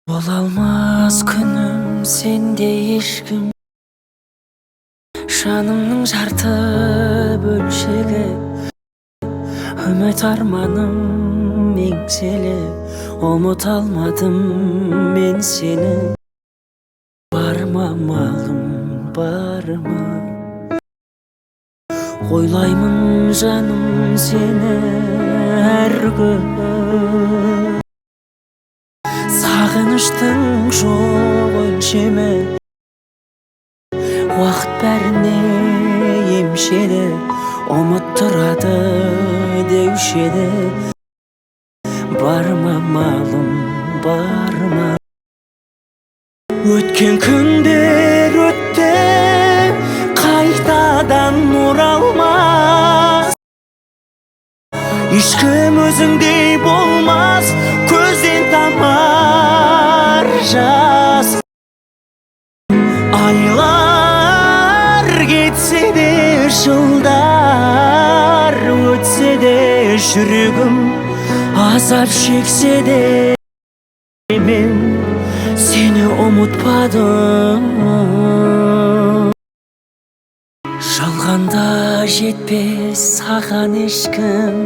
Бола алмас күнім сенде ешкім. Жанымның жарты бөлшегі, үміт арманым меңзелі. Ұмыта алмадым мен сені. Бар ма амалым, бар ма? Ойлаймын, жаным, сені әр күн. Сағыныштың жоқ өлшемі. Уақыт бәріне емші еді, ұмыттырады деуші еді. Бар ма амалым, бар ма? Өткен күндер өтті, қайтадан оралмас. Ешкім өзіңдей болмас. Көзден тамар жас. Айлар кетсе де, жылдар өтсе де, жүрегім азап шексе де, мен сені ұмытпадым. Жалғанда жетпес саған ешкім.